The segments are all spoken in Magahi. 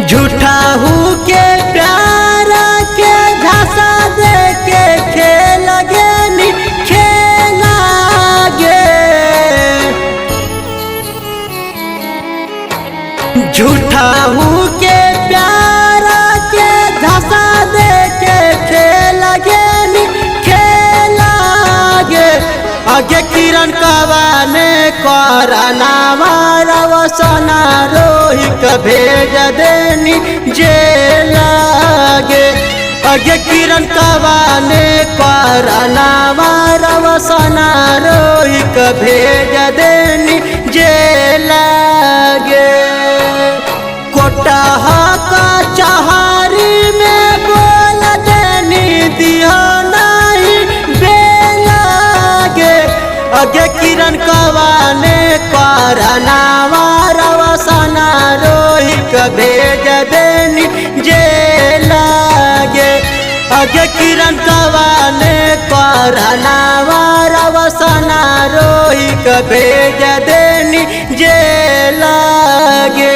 झूठा हूँ के प्यार के झांसा दे के खेल गेनी खेला गे। झूठा हूँ के प्यार के झांसा दे के खेल गेनी खेला गे। आगे किरण कवाने करना रवसना रोहित भेज देनी जेल गे। आगे किरण कवाने करना रवसना रोहित भेज देनी जेल गे। कोटहा का चहारी में बोल देनी दिया नहीं बेला गे। आगे किरण कवाने करना रवसना रोहित भेज देनी जेल गे। आगे किरण कवाने करना रवसना रोहित भेज देनी जेल गे।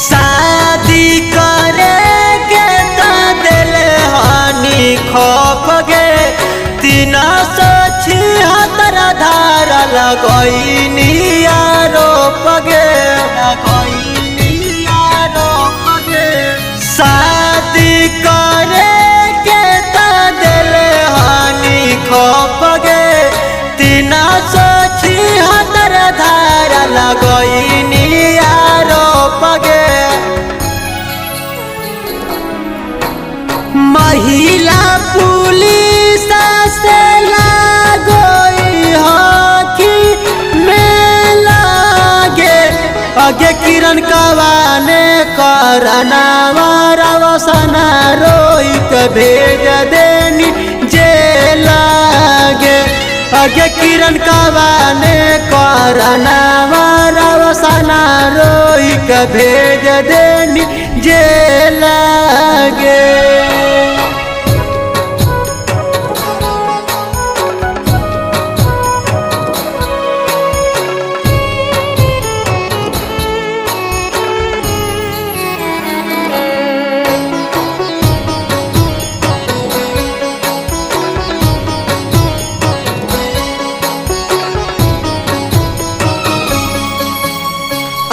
शादी करे के त दिल हानि खौफ गे। 376 धारा लगैनी आरोप गे। शादी करे के त दिल हानि खौफ गे। 376 धारा लगैनी आरोप गे। महिला पुलिस से लागोई हकी में लागे। आगे किरण कवाने करना रवसना रोहित भेज देनी जेल गे। आगे किरण कवाने करना रवसना रोहित भेज देनी जेल गे।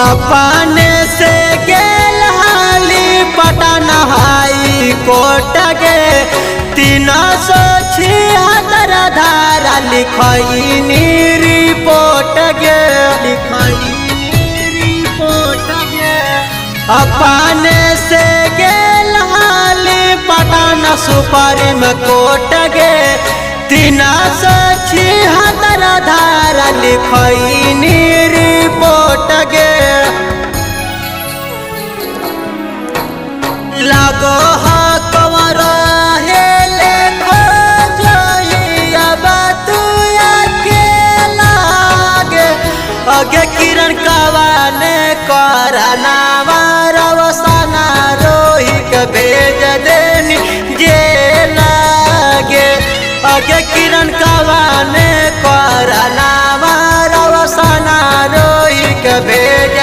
अपने से गेल हाली पटना हाई कोर्ट गे। 376 धारा लिखैनी रिपोर्ट गे। अपने से गेल हाली पटना सुप्रीम कोर्ट गे। 376 धारा लिखैनी रिपोर्ट गे। लागो हा कंवर हेले खोजइया बतुआ के लागे। आगे किरण कवाने करना रवसना रोहित भेज देनी जेल गे। आगे किरण कवाने करना रवसना रोहित भेज